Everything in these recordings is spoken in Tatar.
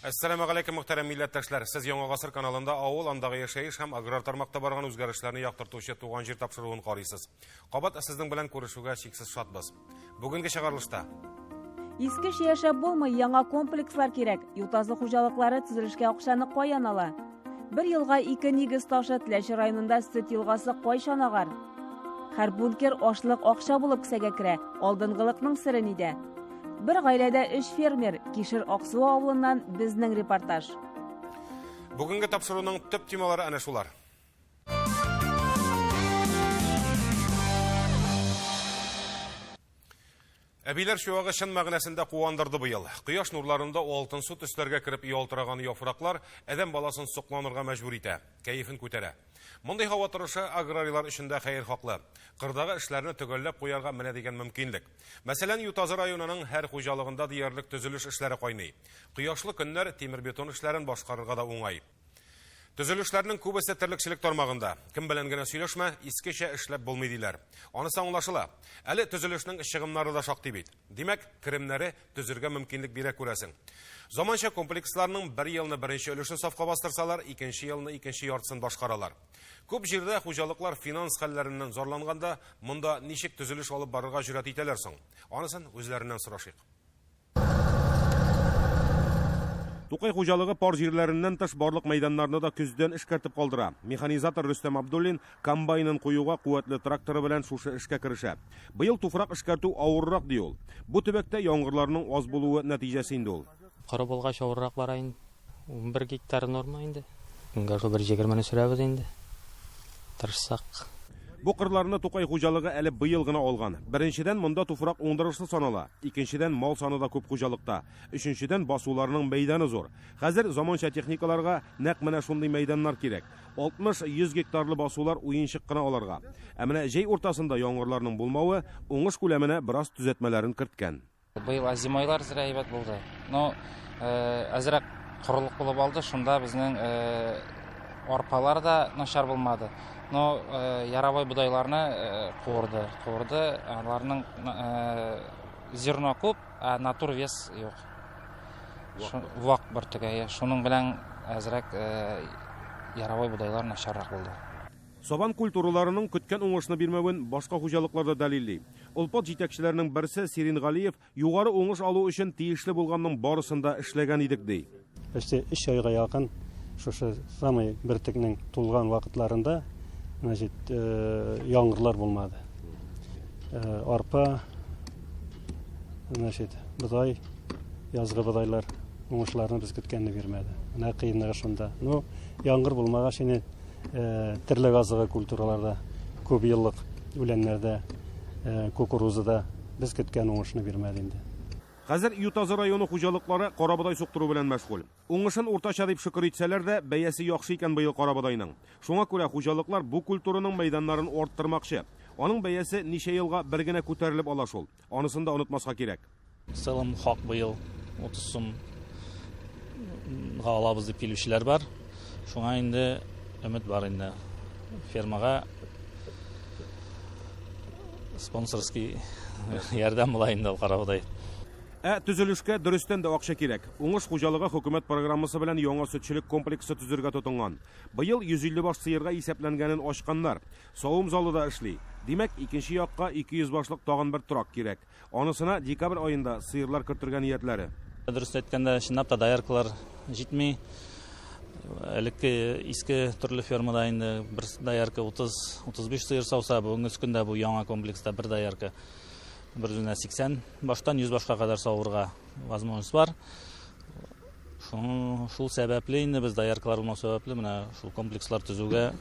Әссәламу алейкум, мөхтәрәм милләттәшләр. Сез Яңа гасыр каналында авыл, андагы яшәеш һәм аграр тармакта барган үзгәрешләрне яктыртучы Туган җир тапшыруын карыйсыз. Кабат сезнең белән күрешүгә чиксез шатбыз. Бүгенге чыгарылышта Искечә яшәп булмый, яңа комплекслар кирәк. Ютазы хуҗалыклары төзелешкә акчаны каян ала? Бер елга ике нигез ташы Теләче районында сөт елгасы кайчан агар? Һәр бункер ашлык акча булып кесәгә керә. Алдынгылыкның сере нидә? Бер гаиләдә өч фермер, Кишер Аксу авылыннан безнең репортаж. Бүгенге тапшыруның төп темалары әнә шулар. Әбиләр чуагы чын мәгънәсендә куандырды быел. Кояш нурларында алтынсу төсләргә кереп ялтыраган яфраклар адәм баласын сокланырга мәҗбүр итә, кәефен күтәрә. Мондый һава торышы аграрийлар өчен дә хәерхаклы. Кырдагы эшләрне төгәлләп куярга менә дигән мөмкинлек. Мәсәлән, Ютазы районының һәр хуҗалыгында диярлек төзелеш эшләре кайный. Кояшлы көннәр тимер-бетон эшләрен башкарырга да уңай. Төзелешләрнең күбесе терлекчелек тармагында. Кем белән генә сөйләшмә, искечә эшләп булмый диләр. Анысы аңлашыла. Әле төзелешнең чыгымнары да шактый бит. Димәк, керемнәре төзергә мөмкинлек бирә күрәсең. Заманча комплексларның бер елны беренче өлешен сафка бастырсалар, икенче елны икенче яртысын башкаралар. Күп җирдә хуҗалыклар финанс хәлләреннән зарланганда, монда ничек төзелеш алып барырга җөрьәт итәләр соң? Анысын үзләреннән сорашыйк. Тукай хуҗалыгы пар җирләреннән тыш барлык мәйданнарны да көздән эшкәртеп калдыра. Механизатор Рөстәм Абдуллин комбайнын куюга куәтле тракторы белән шушы эшкә керешә. Быел туфрак эшкәртү авыррак, ди ул. Бу төбәктә яңгырларның аз булуы нәтиҗәсе инде ул. Коры булгач авыррак бара инде. 11 гектар норма инде. Көнгә шул бер егермене сөрәбез инде. Тырышсак. Бу кырларны Тукай хуҗалыгы әле быел гына алган. Беренчедән, монда туфрак уңдырышлы санала. Икенчедән, мал саны да күп хуҗалыкта. Өченчедән, басуларның мәйданы зур. Хәзер заманча техникаларга нәкъ менә шундый мәйданнар кирәк. 60-100 гектарлы басулар уенчык кына аларга. Ә менә җәй уртасында яңгырларның булмавы уңыш күләменә бераз төзәтмәләрен керткән. Быел озимойлар зря әйбәт булды. Но әзрәк корылык булып алды, шунда безнең арпалар да начар булмады. Но яровой бодайларны куырды. Куырды, аларның зерно күп, ә натур вес юк. Вак бөртеге. Шуның белән әзрәк яровой бодайлар начаррак булды. Сабан культураларының көткән уңышны бирмәвен башка хуҗалыклар да дәлилли. Олпат җитәкчеләрнең берсе Сирин Галиев югары уңыш алу өчен тиешле булганның барысын да эшләгән идек, ди. Почти өч айга якын шушы самый бөртекнең тулган вакытларында, значит, яңгырлар булмады. Арпа, значит, бодай, язгы бодайлар уңышларны без көткәнне бирмәде. Менә кыенлыгы шунда. Ну, яңгыр булмагач инде терлек азыгы культураларда, күп еллык үләннәрдә, кукурузада без көткән уңышны бирмәде инде. Хәзер Ютазы районы хуҗалыклары карабодай суктыру белән мәшгуль. Уңышын уртача дип шөкер итсәләр дә, бәясе яхшы икән быел карабодайның. Шуңа күрә хуҗалыклар бу культураның мәйданнарын арттырмакчы. Аның бәясе ничә елга бер генә күтәрелеп ала шул. Анысын да онытмаска кирәк. В целом хак быел 30 сумга алабыз дип килүчеләр бар. Шуңа инде өмет бар инде. Фермага спонсорский ярдәм була инде ул карабодай. Ә төзелешкә дөрестән дә акча кирәк. Уңыш хуҗалыгы хөкүмәт программасы белән яңа сөтчелек комплексы төзергә тотынган. Быел 150 баш сыерга исәпләнгәнен ачканнар. Савым залы да эшли. Димәк, икенче якка 200 башлык тагын бер торак кирәк. Анысына декабрь аенда сыерлар кертергә ниятләре. Дөрес әйткәндә, чынлап та дояркалар җитми. Элекке иске төрле фермада инде бер доярка 30-35 сыер сауса, бүгенге көндә бу яңа комплекста бер доярка бер үзенә 80 баштан 100 башка кадәр савырга возможность бар. Шул сәбәпле инде без дояркалар булмау сәбәпле менә шул комплекслар төзүгә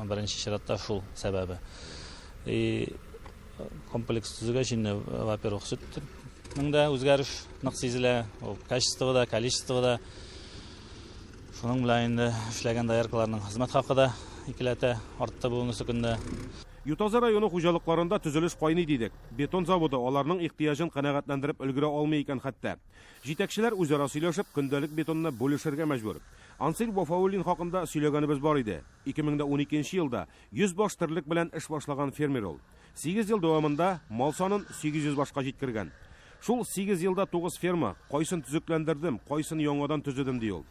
беренче чиратта шул сәбәбе. И комплекс төзегәч инде, во-первых, сөтнең дә үзгәреш нык сизелә, ул качество да, количество да. Шуның белән инде эшләгән дояркаларның хезмәт хакы да икеләтә артты бүгенге көндә. Ютазы районы хуҗалыкларында төзелеш кайный дидек. Бетон заводы аларның ихтыяҗын канәгатьләндереп өлгерә алмый икән хәтта. Җитәкчеләр үзара сөйләшеп, көндәлек бетонны бүлешергә мәҗбүр. Ансель Вафауллин хакында сөйләгәнебез бар иде. 2012 елда 100 баш терлек белән эш башлаган фермер ул. 8 ел дәвамында мал санын 800 башка җиткергән. Шул 8 елда 9 ферма, кайсын төзекләндердем, кайсын яңадан төзедем, ди ул.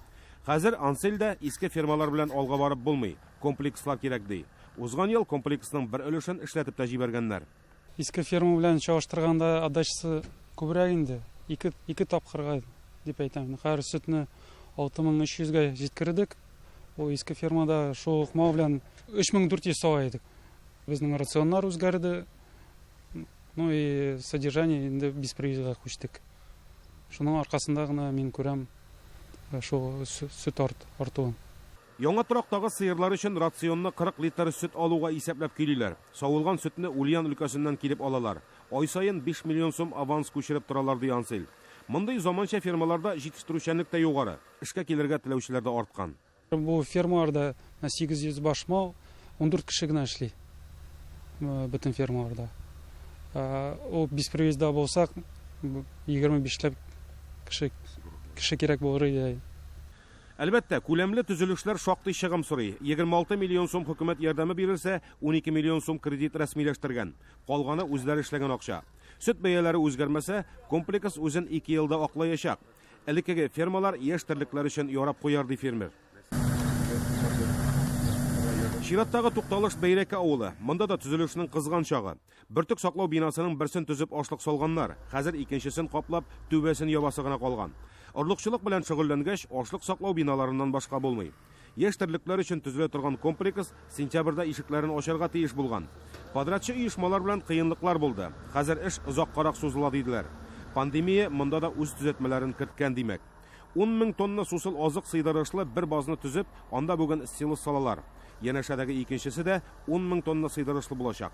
Хәзер Ансель дә иске фермалар белән алга барып булмый, комплекслар кирәк, ди. Узган ел комплексның бер өлешен эшләтеп тә җибәргәннәр. Иске ферма белән чагыштырганда отдачасы күбрәк инде, ике, ике тапкырга дип әйтәм. Хәзер сөтне 6300 гә җиткердек. Ул иске фермада шул ук мал белән 3400 сава идек. Безнең рационнар үзгәрде. Ну и содержание инде беспривизга күчтек. Шуның аркасында гына мин күрәм шул сөт артуын. Яңа торактагы сыерлар өчен рационны 40 литр сөт алуга исәпләп көйлиләр. Савылган сөтне Ульян өлкәсеннән килеп алалар. Ай саен 5 миллион сум аванс күчереп торалар, ди Ансель. Мондый заманча фермаларда җитештерүчәнлек тә югары, эшкә килергә теләүчеләр дә арткан. Бу фермаларда 800 баш мал, 14 кеше генә эшли бөтен фермаларда. Ул беспривизда булсак, 25 ләп кеше, кеше кирәк булыр иде. Әлбәттә, күләмле төзелешләр шактый чыгым сорый. 26 миллион сум хөкүмәт ярдәме бирелсә, 12 миллион сум кредит рәсмиләштергән. Калганы үзләре эшләгән акча. Сөт бәяләре үзгәрмәсә, комплекс үзен 2 елда аклаячак. Элеккеге фермалар яшь терлекләр өчен ярап куяр, ди фермер. Чираттагы тукталыш Бәйрәкә авылы. Монда да төзелешнең кызган чагы. Бөртек саклау бинасының берсен төзеп ашлык салганнар. Хәзер икенчесен каплап, түбәсен ябасы гына калган. Орлыкчылык белән шөгыльләнгәч, ашлык саклау биналарыннан башка булмый. Яшь терлекләр өчен төзелә торган комплекс сентябрьдә ишекләрен ачарга тиеш булган. Подрядчы оешмалар белән кыенлыклар булды. Хәзер эш озаккарак сузыла диделәр. Пандемия монда да үз төзәтмәләрен керткән, димәк. 10 мең тонна сусыл азык сыйдырышлы бер базны төзеп, анда бүген силос салалар. Янәшәдәге икенчесе дә 10 мең тонна сыйдырышлы булачак.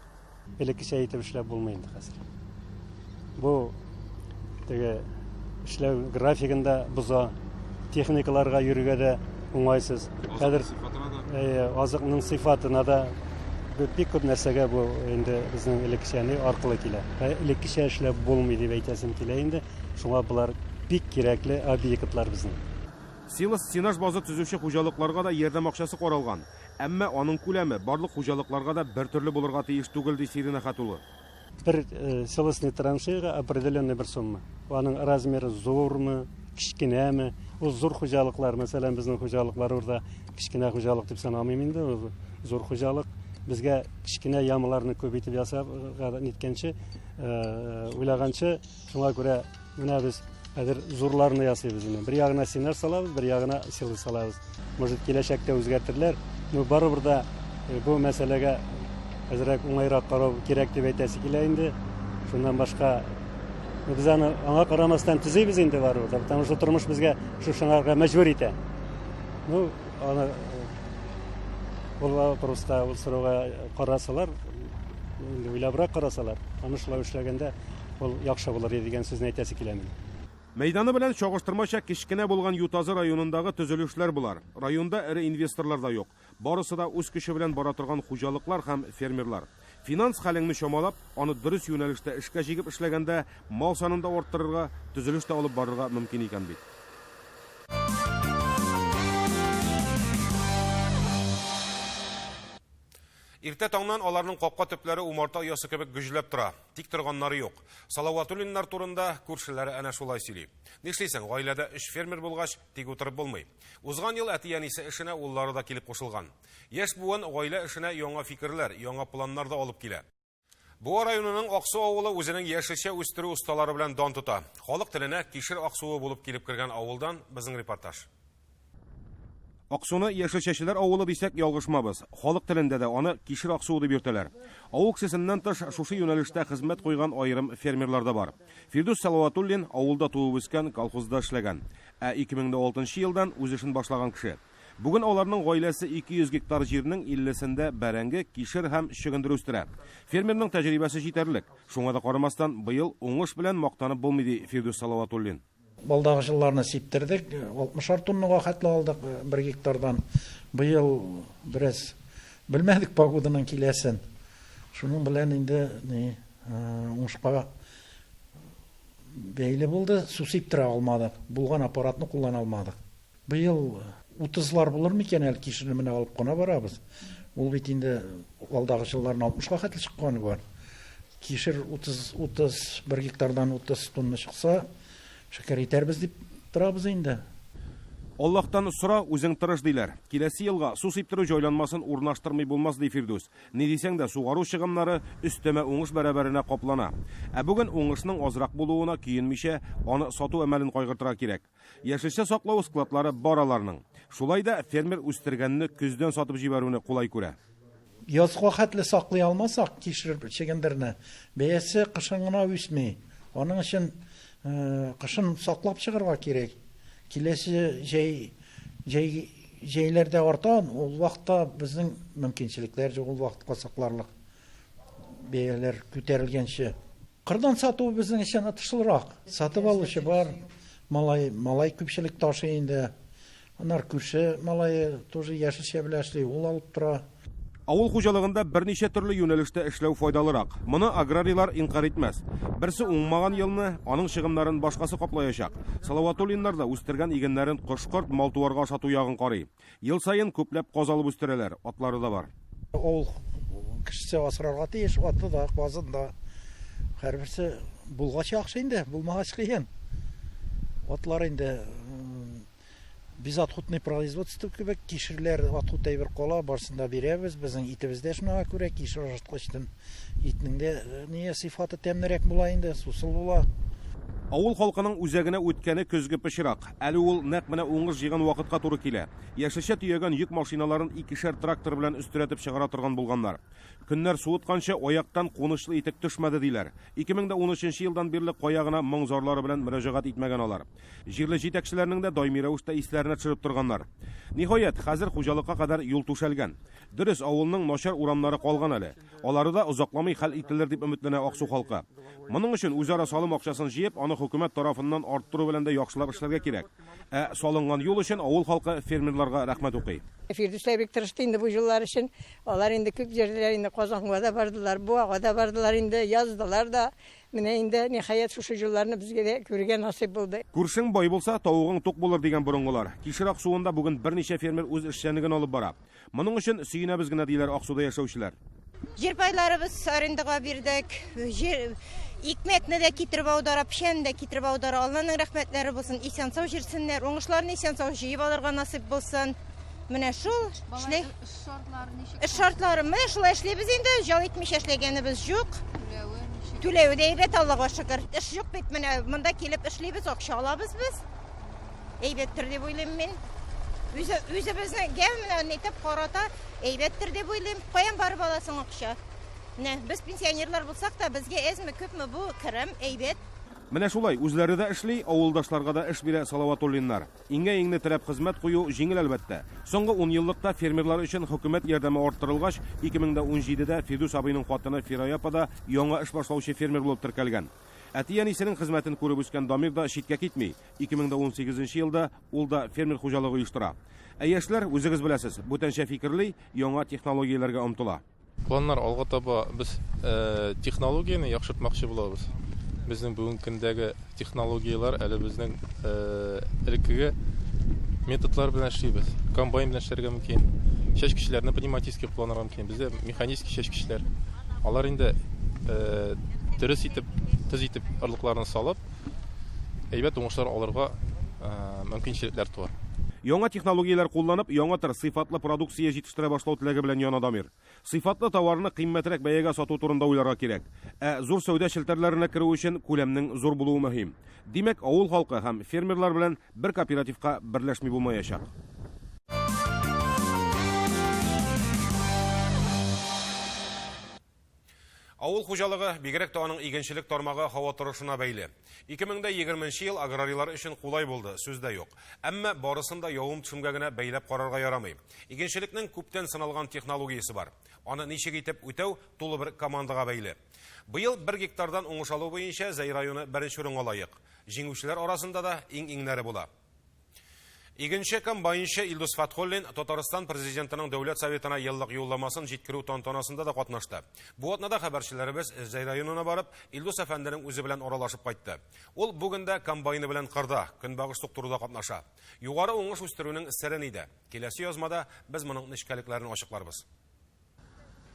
Элеккечә итеп эшләп булмый инде хәзер. Бу теге эшләү графигын да боза, техникаларга йөрергә дә уңайсыз. Хәзер азыкның сыйфатына да бик күп нәрсәгә бу инде безнең элеккечә аркылы килә. Элеккечә эшләп булмый дип әйтәсем килә инде. Шуңа болар бик кирәкле объектлар безнең. Силос сенаж базы төзүче хуҗалыкларга да ярдәм акчасы каралган. Әмма аның күләме барлык хуҗалыкларга да бер төрле булырга тиеш түгел, ди Сирин Әхәт улы. Бер силосный траншеяга определенный бер сумма. Аның размеры зурмы, кечкенәме? Ул зур хуҗалыклар, мәсәлән, безнең хуҗалыклар урда кечкенә хуҗалык дип санамыйм инде, ул зур хуҗалык. Безгә кечкенә ямаларны күп итеп ясап ниткәнче, уйлаганчы, шуңа күрә менә без хәзер зурларны ясыйбыз инде. Бер ягына сенаж салабыз, бер ягына силос салабыз. Может, киләчәктә үзгәртерләр, но барыбер да бу мәсьәләгә әзрәк уңайрак карау кирәк дип әйтәсе килә инде. Шуннан башка без аны аңа карамастан төзибез инде барыбер да, потому что тормыш безгә шушыңарга мәҗбүр итә. Ну, аны ул вопроска, ул сорауга карасалар, инде уйлабрак карасалар, аны шулай эшләгәндә ул яхшы булыр иде дигән сүзне әйтәсе килә минем. Мәйданы белән чагыштырмача кечкенә булган Ютазы районындагы төзелешләр болар. Районда эре инвесторлар да юк. Барысы да үз көче белән бара торган хуҗалыклар һәм фермерлар. Финанс хәлеңне чамалап, аны дөрес юнәлештә эшкә җигеп эшләгәндә, мал санын да арттырырга, төзелеш тә алып барырга мөмкин икән бит. Иртә таңнан аларның капка төпләре умарта оясы кебек гөжләп тора. Тик торганнары юк. Салаватуллиннар турында күршеләре әнә шулай сөйли. Нишлисең, гаиләдә өч фермер булгач, тик утырып булмый. Узган ел әти-әнисе эшенә уллары да килеп кушылган. Яшь буын гаилә эшенә яңа фикерләр, яңа планнар да алып килә. Буа районының Аксу авылы үзенең яшелчә үстерү осталары белән дан тота. Халык теленә кишер Аксуы булып килеп кергән авылдан безнең репортаж. Аксуны яшелчәчеләр авылы дисәк ялгышмабыз. Халык телендә дә аны кишер Аксуы дип йөртәләр. Авыл кешесеннән тыш шушы юнәлештә хезмәт куйган аерым фермерлар да бар. Фирдүс Салаватуллин авылда туып үскән, колхозда эшләгән. Ә 2006 елдан үз эшен башлаган кеше. Бүген аларның гаиләсе 200 гектар җирнең 50-сендә бәрәңге, кишер һәм чөгендер үстерә. Фермерның тәҗрибәсе җитәрлек. Шуңа да карамастан, быел уңыш белән мактанып булмый, ди Фирдүс Салаватуллин. Балдагы жылларны сиптердек, 60 тоннага хәтле алдык бер гектардан. Быел бераз белмәдек погоданың киләсен. Шуның белән инде ни уңышка бәйле булды, су сиптерә алмадык, булган аппаратны куллана алмадык. Быел 30лар булыр микән әле, кишерне менә алып кына барабыз. Ул бит инде алдагы елларны 60ка хәтле чыкканы бар. Кишер 30, 31 гектардан 30 тонна чыкса, шөкер итәрбез дип торабыз инде. Аллаһтан сора, үзең тырыш, диләр. Киләсе елга су сиптерү җайланмасын урнаштырмый булмас, ди Фирдүс. Ни дисәң дә, сугару чыгымнары өстәмә уңыш бәрабәренә каплана. Ә бүген уңышның азрак булуына көенмичә, аны сату әмәлен кайгыртырга кирәк. Яшелчә саклау складлары бар аларның. Шулай да фермер үстергәнне көздән сатып җибәрүне кулай күрә. Язга хәтле саклый алмасак кишер чөгендерне, бәясе кышын гына үсми. Аның өчен кышын саклап чыгарга кирәк. Киләсе җәй, җәй, җәйләрдә арта, ул вакытта безнең мөмкинчелекләр юк ул вакытка сакларлык. Бәяләр күтәрелгәнче. Кырдан сату безнең өчен отышлырак. Сатып алучы бар. Малай, малай күпчелек ташый инде. Аннары күрше малае тоже яшелчә белән эшли, ул алып тора. Авыл хуҗалыгында берничә төрле юнәлештә эшләү файдалырак. Моны аграрийлар инкарь итмәс. Берсе уңмаган елны аның чыгымнарын башкасы каплаячак. Салаватуллиннар да үстергән игеннәрен кош-корт, мал-туарга ашату ягын карый. Ел саен күпләп каз алып үстерәләр, атлары да бар. Авыл кешесе асрарга тиеш, аты да, казын да. Һәрберсе булгач яхшы инде, булмагач кыен. Атлар инде безотходный производство кебек, кишерләр отход әйбер кала, барысын да бирәбез. Безнең итебез дә шуңа күрә кишер ашаткачтын итнең дә не сыйфаты тәмлерәк була инде, сусыл була. Авыл халкының үзәгенә үткәне көзге пычрак. Әле ул нәкъ менә уңыш җыйган вакытка туры килә. Яшелчә төягән йөк машиналарын икешәр трактор белән өстерәтеп чыгара торган булганнар. Көннәр суытканчы аяктан кунычлы итек төшмәде, диләр. 2013 елдан бирле кая гына моң-зарлары белән мөрәҗәгать итмәгән алар. Җирле җитәкчеләрнең дә даими рәвештә исләренә төшереп торганнар. Ниһаять, хәзер хуҗалыкка кадәр юл түшәлгән. Дөрес, авылның начар урамнары калган әле. Алары да озакламый хәл ителер дип өметләнә Аксу халкы. Моның өчен үзара салым акчасын җыеп, аны хөкүмәт тарафыннан арттыру белән дә яхшылап эшләргә кирәк. Ә салынган юл өчен авыл халкы фермерларга рәхмәт укый. Фирдүсләр бик тырышты инде бу юллар өчен. Алар инде күп җирләр инде Казанга да бардылар, Буага да бардылар инде, яздылар да. Менә инде, ниһаять, шушы юлларны безгә дә күрергә насыйп булды. Күршең бай булса, тавыгың тук булыр, дигән борынгылар. Кишер Аксуында бүген берничә фермер үз эшчәнлеген алып бара. Моның өчен сөенәбез генә, диләр Аксуда яшәүчеләр. Җир пайларыбыз арендага бирдек. Җир икмәкне дә китереп аудара, печәнне дә китереп аудара. Алланың рәхмәтләре булсын, исән-сау җирсеннәр, уңышларны исән-сау җыеп алырга насыйп булсын. Менә шул эшли. Эш шартлары ничек? Эш шартлары менә шулай эшлибез инде, җал итмичә эшләгәнебез юк. Түләве ничек? Түләве дә әйбәт, Аллага шөкер. Эш юк бит, менә монда килеп эшлибез, акча алабыз без. Әйбәттер дип уйлыйм мин. Үзе, үзебезнең менә нитеп карата әйбәттер дип уйлыйм. Каян барып аласың акча? Менә без пенсионерлар булсак та, безгә әзме күпме бу керем әйбәт. Менә шулай, үзләре дә эшли, авылдашларга да эш бирә Салаватуллиннар. Иңгә иңне терәп хезмәт кую җиңел, әлбәттә. Соңгы унъеллыкта фермерлар өчен хөкүмәт ярдәме арттырылгач, 2017дә Фирдүс абыйның хатыны Фирая апа да яңа эш башлаучы фермер булып теркәлгән. Әти-әнисенең хезмәтен күреп үскән Дамир да читкә китми. 2018 елда ул да фермер хуҗалыгы оештыра. Ә яшьләр, үзегез беләсез, бүтәнчә фикерли, яңа технологияләргә омтыла. Планнар алга таба без технологияне яхшыртмакчы булабыз. Безнең бүгенге көндәге технологияләр әле безнең элеккеге методлар белән эшлибез. Комбайн белән эшләргә мөмкин. Чәчкечләрне пневматический кулланырга мөмкин. Бездә механический чәчкечләр. Алар инде дөрес итеп, төз итеп орлыкларны салып, әйбәт уңышлар алырга мөмкинчелекләр туа. Яңа технологияләр кулланып, яңа төр сыйфатлы продукция җитештерә башлау теләге белән яна Дамир. Сыйфатлы товарны кыйммәтрәк бәягә сату турында уйларга кирәк. Ә зур сәүдә челтәрләренә керү өчен күләмнең зур булуы мөһим. Димәк, авыл халкы һәм фермерлар белән бер кооперативка берләшми булмаячак. Авыл хуҗалыгы, бигрәк тә аның игенчелек тармагы һава торышына бәйле. 2020 ел аграрийлар өчен кулай булды, сүз дә юк. Әмма барысын да явым-төшемгә генә бәйләп карарга ярамый. Игенчелекнең күптән сыналган технологиясе бар. Аны ничек итеп үтәү тулы бер командага бәйле. Быел бер гектардан уңыш алу буенча Зәй районы беренче урынга лаек. Җиңүчеләр арасында да иң-иңнәре була. Игенче комбайнчы Илдус Фатхуллин Татарстан президентының Дәүләт Советына еллык юлламасын җиткерү тантанасында да катнашты. Бу атнада хәбәрчеләребез Зәй районына барып, Илдус әфәнденең үзе белән аралашып кайтты. Ул бүген дә комбайны белән кырда, көнбагыш суктыруда катнаша. Югары уңыш үстерүнең сере нидә? Киләсе язмада без моның нечкәлекләрен ачыкларбыз.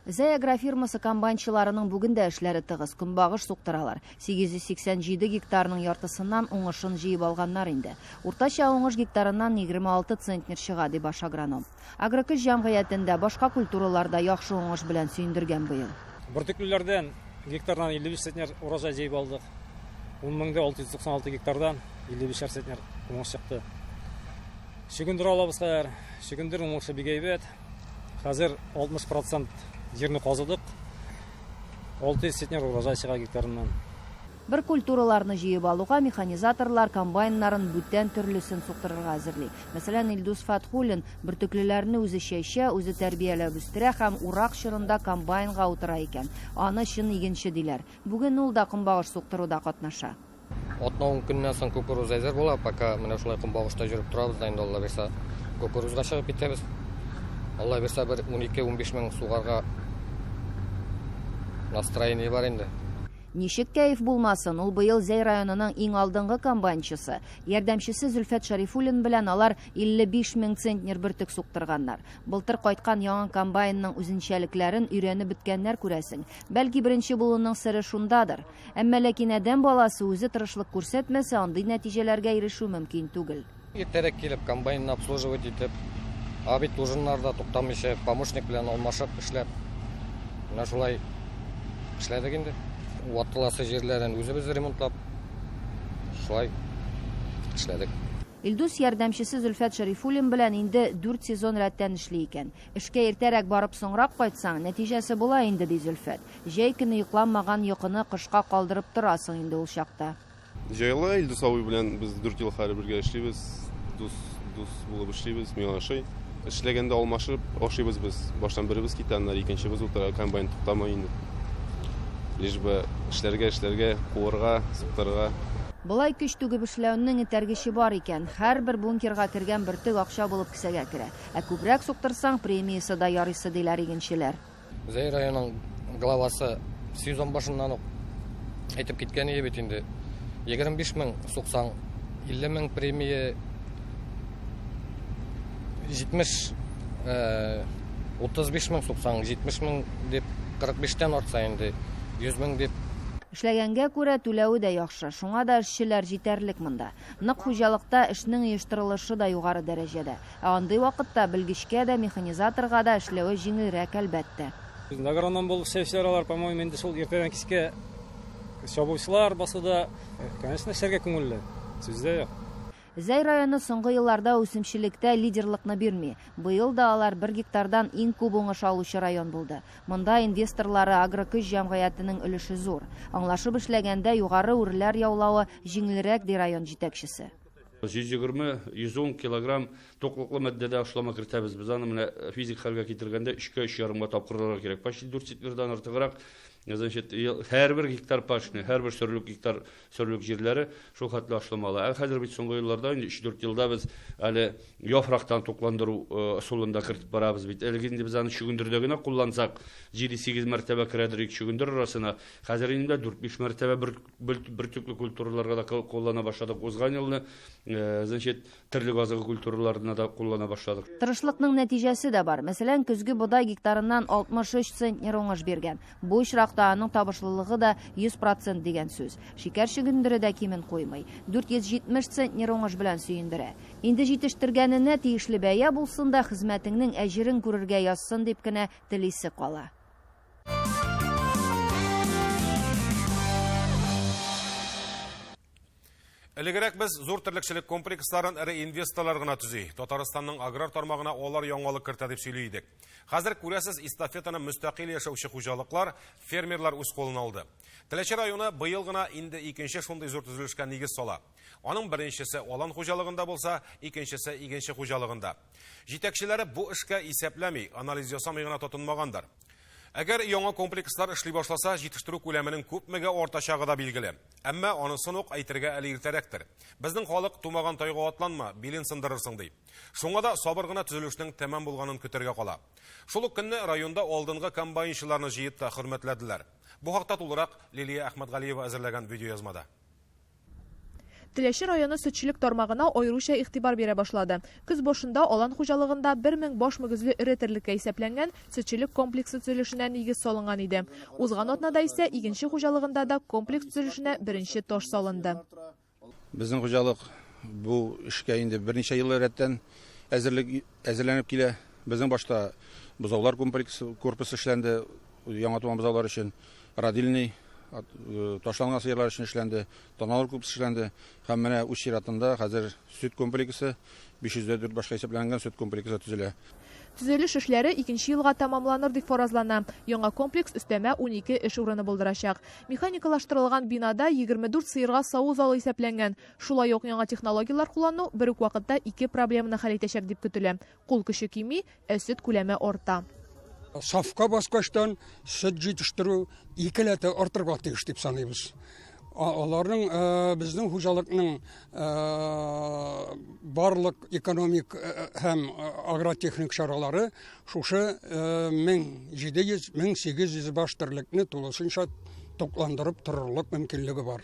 Зәй агрофирмасы комбайнчыларының бүген дә эшләре тыгыз, көнбагыш суктыралар. 887 гектарның яртысыннан уңышын җыеп алганнар инде. Уртача уңыш гектарыннан 26 центнер чыга, ди баш агроном. Агрокөч җәмгыятендә башка культуралар да яхшы уңыш белән сөендергән быел. Бөртеклеләрдән гектардан 55 центнер урожай җыеп алдык. 10696 гектардан 55 центнер уңыш чыкты. Чөгендер алабыз хәзер. Чөгендер уңышы бик әйбәт. Хәзер 60 процент җирне казыдык. 600 центнер урожай чыга гектарыннан. Бер культураларны җыеп алуга механизаторлар комбайннарын бүтән төрлесен суктырырга әзерли. Мәсәлән, Илдус Фатхуллин бөртеклеләрне үзе чәчә, үзе тәрбияләп үстерә һәм урак чорында комбайнга утыра икән. Аны чын игенче диләр. Бүген ул да көнбагыш суктыруда катнаша. Атна-ун көннән соң кукуруз әзер була. Пока менә шулай көнбагышта йөреп торабыз да инде, Алла бирсә, кукурузга чыгып китәбез. Алла бирсә, бер 12-15 мең сугарга настроение бар инде. Ничек кәеф булмасын, ул быел Зәй районының иң алдынгы комбайнчысы. Ярдәмчесе Зөлфәт Шәрифуллин белән алар 55 мең центнер бөртек суктырганнар. Былтыр кайткан яңа комбайнның үзенчәлекләрен өйрәнеп беткәннәр, күрәсең. Бәлки, беренче булуның сере шундадыр. Әмма ләкин адәм баласы үзе тырышлык күрсәтмәсә, андый нәтиҗәләргә ирешү мөмкин түгел. Иртәрәк килеп, комбайнны обслуживать итеп, обед ужиннарда туктамыйча, помощник белән алмашып эшләп, менә шулай эшләдек инде. Ватыласы җирләрен үзебез ремонтлап, шулай эшләдек. Илдус ярдәмчесе Зөлфәт Шәрифуллин белән инде дүрт сезон рәттән эшли икән. Эшкә иртәрәк барып соңрак кайтсаң, нәтиҗәсе була инде, ди Зөлфәт. Җәй көне йокланмаган йокыны кышка калдырып торасың инде ул чакта. Җайлы, Илдус абый белән без дүрт ел хәзер бергә эшлибез, дус, дус булып эшлибез, миңа ошый. Эшләгәндә алмашып ашыйбыз без. Баштан беребез китә, аннары икенчебез утыра, комбайн туктамый инде. Лишь бы эшләргә, эшләргә, куырга, суктырырга. Болай көч түгеп эшләүнең этәргече бар икән. Һәрбер бункерга кергән бөртек акча булып кесәгә керә. Ә күбрәк суктырсаң, премиясе дә ярыйсы, диләр игенчеләр. Зәй районының главасы сезон башыннан ук әйтеп киткән иде бит инде. 25 мең суксаң, 50 мең премия, 70, 35 мең суксаң, 70 мең дип, 45-тән артса инде 100 мең дип. Эшләгәнгә күрә түләве дә яхшы, шуңа да эшчеләр җитәрлек монда. Нык хуҗалыкта эшнең оештырылышы да югары дәрәҗәдә. Ә андый вакытта белгечкә дә, механизаторга да эшләве җиңелрәк, әлбәттә. Безнең агроном булып эшләүчеләр алар, по-моему, инде шул иртәдән кичкә чабучылар басуда. Конечно, эшләргә күңелле, сүз дә юк. Зәй районы соңгы елларда үсемчелектә лидерлыкны бирми. Быел да алар бер гектардан иң күп уңыш алучы район булды. Монда инвесторлары Агрокөч җәмгыятенең өлеше зур. Аңлашып эшләгәндә югары үрләр яулавы җиңелрәк, ди район җитәкчесе. 120, 110 килограмм туклыклы матдәдә ашлама кертәбез. Без аны менә физик хәлгә китергәндә өчкә, өч ярымга тапкырларга кирәк. Почти дүрт центнердан артыграк, значит, һәрбер гектар пашня, һәрбер сөрлек гектар сөрлек җирләре шул хәтле ашлама ала. Ә хәзер бит соңгы елларда, инде өч-дүрт елда без әле яфрактан тукландыру ысулын да кертеп барабыз бит. Элек инде без аны чөгендердә генә куллансак, җиде-сигез мәртәбә керәдер ик чөгендер арасына. Хәзер инде дүрт-биш мәртәбә бер бөртекле культураларга да куллана башладык. Узган елны, значит, терлек азыгы культураларына да куллана башладык. Тырышлыкның нәтиҗәсе дә бар. Мәсәлән, көзге бодай гектарыннан 63 центнер уңыш биргән. Бу очракта аның табышлылыгы да 100 процент дигән сүз. Шикәр чөгендере дә кимен куймый. 470 центнер уңыш белән сөендерә. Инде җитештергәненә тиешле бәя булсын да, хезмәтеңнең әҗерен күрергә язсын дип кенә телисе кала. Элегрәк без зур терлекчелек комплексларын эре инвесторлар гына төзи. Татарстанның аграр тармагына алар яңалык кертә дип сөйли идек. Хәзер күрәсез, эстафетаны мөстәкыйль яшәүче хуҗалыклар, фермерлар үз кулына алды. Теләче районы быел гына инде икенче шундый зур төзелешкә нигез сала. Аның беренчесе Алан хуҗалыгында булса, икенчесе Игенче хуҗалыгында. Җитәкчеләре бу эшкә исәпләми, анализ ясамый гына тотынмагандыр. Әгәр яңа комплекслар эшли башласа, җитештерү күләменең күпмегә артачагы да билгеле. Әмма анысын ук әйтергә әле иртәрәктер. Безнең халык тумаган тайга атланма, билен сындырырсың ди. Шуңа да сабыр гына төзелешнең тәмам булганын көтәргә кала. Шул ук көнне районда алдынгы комбайнчыларны җыеп та хөрмәтләделәр. Бу хакта тулырак Лилия Әхмәтгалиева әзерләгән видеоязмада. Теләче районы сөтчелек тармагына аеруча игътибар бирә башлады. Көз башында Алан хуҗалыгында 1000 баш мөгезле эре терлеккә исәпләнгән сөтчелек комплексы төзелешенә нигез салынган иде. Узган атнада исә Игенче хуҗалыгында да комплекс төзелешенә беренче таш салынды. Безнең хуҗалык бу эшкә инде берничә ел рәттән әзерлек әзерләнеп килә. Безнең башта бозаулар комплексы корпусы эшләнде, яңа туган бозаулар өчен, родильный ташланган сыерлар өчен эшләнде, таналар күп эшләнде. Һәм менә үз чиратында хәзер сөт комплексы 504 башка исәпләнгән сөт комплексы төзелә. Төзелеш эшләре икенче елга тәмамланыр дип фаразлана. Яңа комплекс өстәмә 12 эш урыны булдырачак. Механикалаштырылган бинада 24 сыерга саву залы исәпләнгән. Шулай ук яңа технологияләр куллану бер үк вакытта ике проблеманы хәл итәчәк дип көтелә. Кул көче кими, ә сөт күләме арта. Сафка баскачтан сөт җитештерү икеләтә артырга тиеш дип саныйбыз. Аларның безнең хуҗалыкның барлык экономик һәм агротехник чаралары шушы 1700-1800 баш терлекне тулысынча тукландырып торырлык мөмкинлеге бар.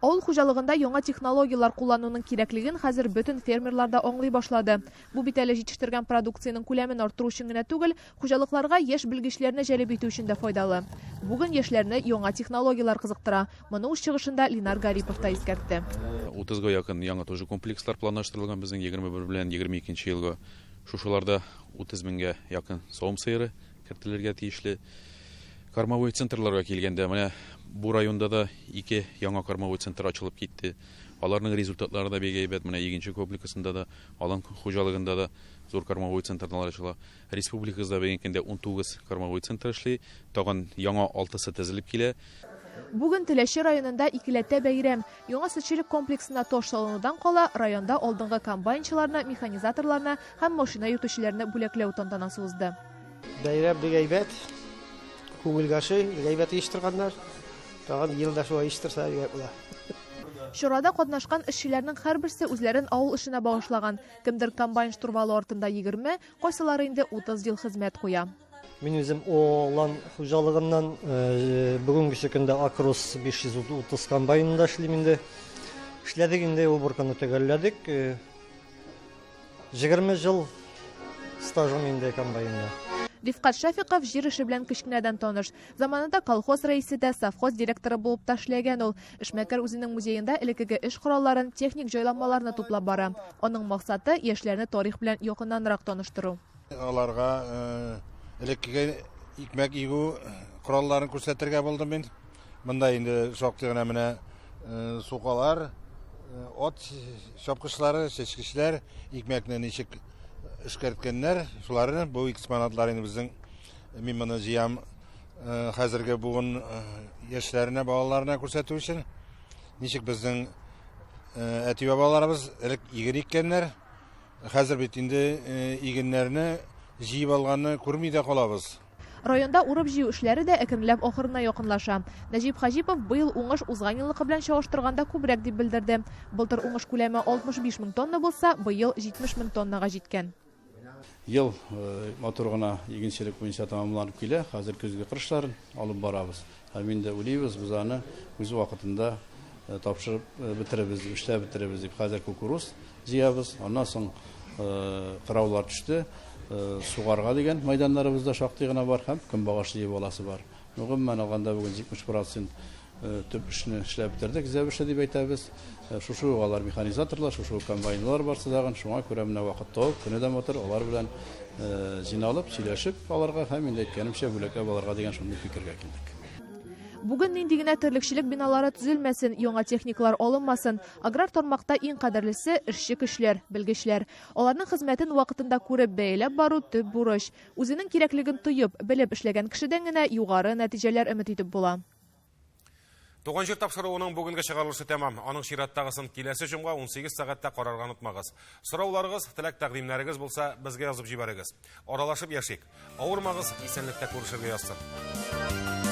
Авыл хуҗалыгында яңа технологияләр куллануның кирәклеген хәзер бөтен фермерлар да аңлый башлады. Бу бит әле җитештергән продукциянең күләмен арттыру өчен генә түгел, хуҗалыкларга яшь белгечләрне җәлеп итү өчен дә файдалы. Бүген яшьләрне яңа технологияләр кызыктыра. Моны үз чыгышында Линар Гарипов та искәртте. 30-га якын яңа тоже комплекслар планлаштырылган безнең 21 белән 22 елга. Шушыларда 30 меңгә якын савым сыеры кертелергә тиешле. Кормовой центрларга килгәндә, менә бу районда да ике яңа кормовой центр ачылып китте. Аларның результатлары да бик әйбәт. Менә Игенче комплексында да, Алан хуҗалыгында да зур кормовой центрлар ачыла. Республикабызда бүгенге көндә 19 кормовой центр эшли. Тагын яңа алтысы төзелеп килә. Бүген Теләче районында икеләтә бәйрәм. Яңа сөтчелек комплексына таш салынудан кала, районда алдынгы комбайнчыларны, механизаторларны һәм машина йөртүчеләрне бүләкләү тантанасы узды. Бәйрәм бик әйбәт, күңелгә ошый, бик әйбәт оештырганнар. Тагын ел да шулай оештырса бик әйбәт була. Чарада катнашкан эшчеләрнең һәрберсе үзләрен авыл эшенә багышлаган. Кемдер комбайн штурвалы артында 20, кайсылары инде 30 ел хезмәт куя. Мин үзем Олан хуҗалыгыннан бүгенгесе көндә Акрос 530 комбайнында эшлим инде. Эшләдек инде, уборканы төгәлләдек. 20 ел стажым инде комбайнда. Рифкать Шәфиков җир эше белән кечкенәдән таныш. Заманында колхоз рәисе дә, совхоз директоры булып та эшләгән ул. Эшмәкәр үзенең музеенда элеккеге эш коралларын, техник җайланмаларны туплап бара. Аның максаты яшьләрне тарих белән якыннанрак таныштыру. Аларга элеккеге икмәк игү коралларын күрсәтергә булдым мин. Монда инде шактый гына менә сукалар, ат чапкычлары, чәчкечләр, икмәкне ничек эшкәрткәннәр, шуларны бу экспонатлар инде безнең, мин моны җыям хәзерге буын яшьләренә, балаларына күрсәтү өчен. Ничек безнең әти-бабаларыбыз элек иген иккәннәр, хәзер бит инде игеннәрне җыеп алганны күрми дә калабыз. Районда урып-җыю эшләре дә әкренләп ахырына якынлаша. Нәҗип Хаҗипов быел уңыш узган елныкы белән чагыштырганда күбрәк дип белдерде. Былтыр уңыш күләме 65 мең тонна булса, быел 70 мең тоннага җиткән. Ел матур гына игенчелек буенча тәмамланып килә. Хәзер көзге кырышларын алып барабыз. Һәм инде уйлыйбыз, без аны үз вакытында тапшырып бетеребез, эшләп бетеребез дип. Хәзер кукуруз җыябыз. Аннан соң кыраулар төште. Сугарга дигән мәйданнарыбыз да шактый гына бар һәм көнбагыш җыеп аласы бар. Гомумән алганда бүген 70% төп эшне эшләп бетердек, зәвеше дип әйтәбез. Шушы ук алар механизаторлар, шушы ук комбайнлар барсы дагын, шуңа күрә менә вакыт табып, көне дә матур, алар белән җыйналып, сөйләшеп аларга һәм инде әйткәнемчә бүләкләп алырга дигән шундый фикергә килдек. Бүген нинди генә терлекчелек биналары төзелмәсен, яңа техникалар алынмасын, аграр тармакта иң кадерлесе эшче көчләр, белгечләр. Аларның хезмәтен вакытында күреп, бәяләп бару төп бурыч. Үзенең кирәклеген тоеп, белеп эшләгән кешедән генә югары нәтиҗәләр өмет итеп була. Туган җир тапшыруының бүгенге чыгарылышы тәмам. Аның чираттагысын киләсе җомга 18 сәгатьтә карарга онытмагыз. Сорауларыгыз, теләк тәкъдимнәрегез булса, безгә язып җибәрегез. Аралашып яшик. Авырмагыз, исәнлектә күрешергә язсын.